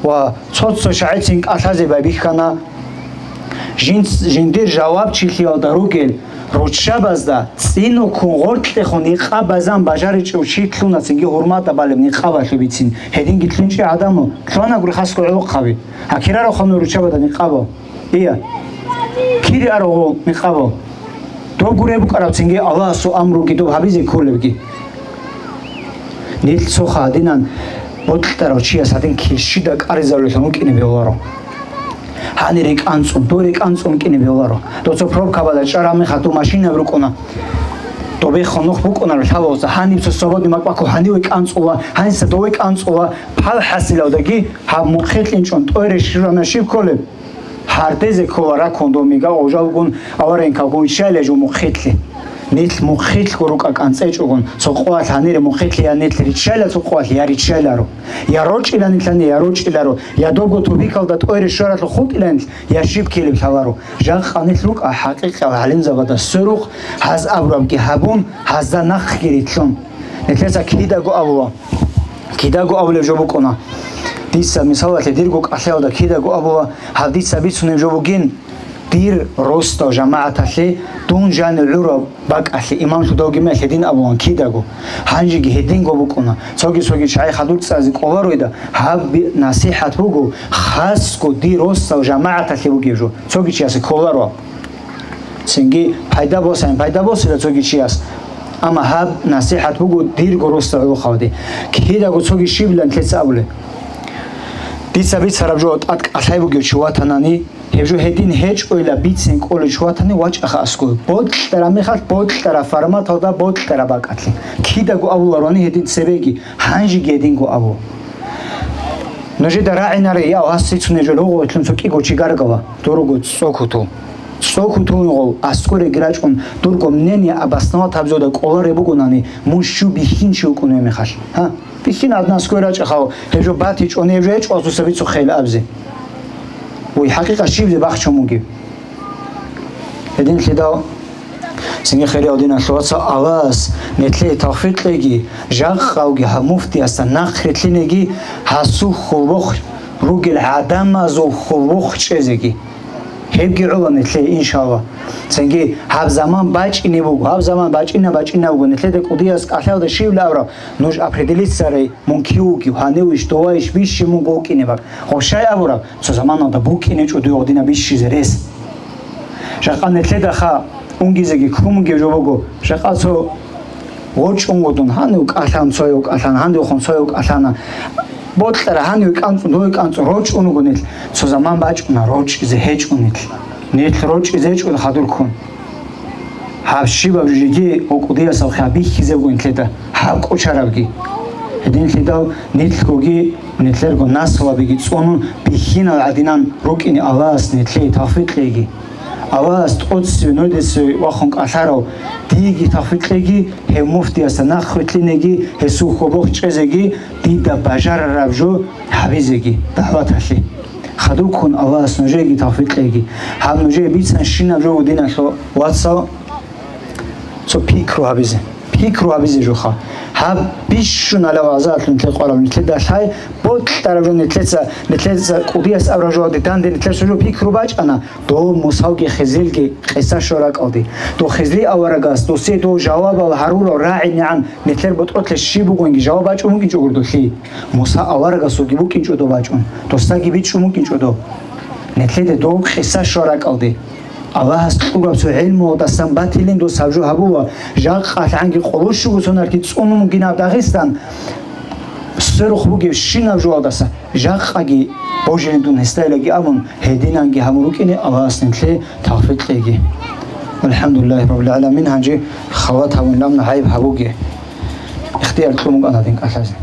ва цо-цо шагӀицин кӀалъазе байбихьана. Жинц-, жиндир жавабчилъиялда ругел руччабазда цӀинуккун гъоркьехун никъабазан бажаричӀев чи лъуна цинги гьурматӀа балеб никъабалъубицин. Гьединги лъунчӀи гӀадамал лъугьанагури хасго гӀолохъаби. Гьа, кирарухъа нуж руччабада никъабал? Ия. Кири арогъул никъабал? Доб гуреб букӀараб цинги Аллагьасул амруги доб гьабизе кколебги. Нилъ цо хадинан бокьарав чияс гьадин килщида кӀаризарулъун вукӀине бегьуларо. Гьанир рекӀанцӀун, дой рекӀанцӀун кӀине бегьуларо. Доцо пробкабада чӀараб мехалъ доб машинаб рукӀуна. Добехун нух букӀунареб лъалароса, гьаниб цо свободный макъ баккун, гьаниве кӀанцӀула, гьаниса дове кӀанцӀула, пал хӀасилавдаги гьаб мухъилъинчӀун тӀой рещтӀинчӀев щиб кколеб? Гьардезе ккола ракун доб мигал гъожалгун, аваренкалгун, щайла жо мухъилъе. Нилъ мухъилъго рукӀа кӀанцӀечӀогун, цо къоялъ гьанире мухъилъе я нилъ риччайла цо къоялъ, я риччайларо. Я рочӀила нилъ гьанир, я рочӀиларо, я добго тупикалда тӀой рещтӀаралъур хутӀила нилъ, я щиб ккелеб лъаларо. Жакъа нилъ рукӀа хӀакъикъиял гӀалимзабада сверухъ, гьаз абурабги гьабун, гьазда нахъги рилълъун. Нилъеца кидаго абула. Кидаго абулеб жо букӀуна. Дица, мисалалъе, дирго кӀалъаялда кидаго абула, гьаб дица бицунеб жо бугин, дир росдал жамагӀаталъе дун жанив гӀураб бакӀалъе, имамлъудалги мехалъ гьедин абулан кидаго. Гьанжеги гьединго букӀуна. Цоги-цоги чагӀи хадур цӀазе кӀоларойда, гьаб би-, насихӀат буго, хасго дир росдал жамагӀаталъе бугеб жо. Цоги чиясе кколаро. Цинги пайда босайин, пайда босила цоги чияс. Амма гьаб насихӀат буго дирго росдал гӀолохъабаде. Кидаго цоги щибилан лъеца абулеб. Дица бицараб жо тӀад кӀалъай бугев чи ватанани, гьеб жо гьедин гьечӀойила бицин кӀолев чи ватани, вачӀаха аскӀов. Бокьараб мехалъ бокьараб форматалда бокьараб бакӀалъе. Кидаго абуларони гьедин цебеги, гьанжеги гьединго абу. Нужеда рагӀинаре, я, гьас цицуней жо лугъуялъун цо кӀиго чи гаргала, дурго цӀо кутул. ЦӀо кутулин гъов, аскӀореги рачӀун, дурго мнение обосновать гьабзода кӀолареб бугонани, мун щив бихьинчи вукӀунев мехалъ. Гьа? Бихьин гьадин аскӀоре рачӀахъав, гьеб жо батичӀони, гьеб жо гьечӀо, асуса бицухъейила абзе. Вуй, хӀакъикъат щибзе бахчун бугеб? Гьединлъидал, цинги хириял диналъул вацал, Аллагьас нилъее тавфикъ кьеги, жакъавги гьаб муфтиясда нахърилълъинеги, гьасул хьулбухъ ругел гӀадамазул хьулбухъ чӀезеги. Гьебги гӀола нилъее, иншалла. Цинги гьаб заман бачӀине буго, гьаб заман бачӀинабго нилъеда кӀудияс кӀалъалда щивла абураб, нуж определиться гьарей, мун кив вугев, гьанивищ, довайищ, бищи мун вукӀине бакӀ. Гъов щай абураб, цо заманалда букӀинечӀо дуе гъодина бищизе рес. Жакъа нилъедаха унгизеги кумунгев жо буго, жакъа цо гъоркь унгодун, гьанив кӀалъан, цояв кӀалъан, гьанивхун цояв кӀалъана. Бокьара гьанив кӀанцӀун, дой кӀанцӀун, рорчӀун вуго нилъ. Цо заман бачӀуна, рорчӀизе гьечӀо нилъ. Нилъ рорчӀизе гьечӀо хадурккун. Гьаб щибаб жиги ва кӀудиясаб хъя бихьизебго нилъеда гьаб кӀочарабги. Гьединлъидал нилъгоги, нилъерго наслабиги цӀунун бихьинал гӀадинан рукӀине Аллагьас нилъее тавфикъ кьеги. Аллагьас тӀоцеве, нудецеве вахун кӀалъарав диеги тавфикъ кьеги, гьев муфтиясда нахъ вилълъинеги, гьесул хьобохъ чӀезеги, дида бажарараб жо гьабизеги дагӀваталъе. Хадубккун Аллагьас нужееги тавфикъ кьеги. Гьаб нужее бицанщинаб жо, диналъул вацал, цо пикру гьабизе. Пикру гьабизе жоха. Гьаб бищун гьалав азалъун нилъер къварал нилъеда лъай, бокьараб жо нилъеца, нилъеца кӀудияс абураб жоалде данде нилъер цо жо пикру бачӀана. Дов Мусавги Хизрилги къиса щвараб ракӀалде. Дов Хизри аварагас, досие дов жавабал гьарурал рагӀинегӀан нилъер ботӀролъе щиб бугониги жаваб бачӀун букӀинчӀо гуро долъи. Муса аварагасулги букӀинчӀо дов бачӀун, досдаги бичӀчӀун букӀинчӀо дов. Нилъеде дов къиса щвараб ракӀалде. Аллагьас кьураб цо гӀелмуялдасан батилин дос гьаб жо гьабула, жакъа лъанги къоло щуго сонарги цӀунун бугин гьаб Дагъистан, сверухъ бугебщинаб жоалдаса, жакъаги божилин дун гьесдайилаги абун, гьединанги гьабун рукӀине Аллагьас нилъее тавфикъ кьеги. АлхӀамдулиллагьи раббил гӀаламин. Гьанже халат гьабун ламна гӀайиб гьабуге. Ихтияр кьун букӀана дин кӀалъазе.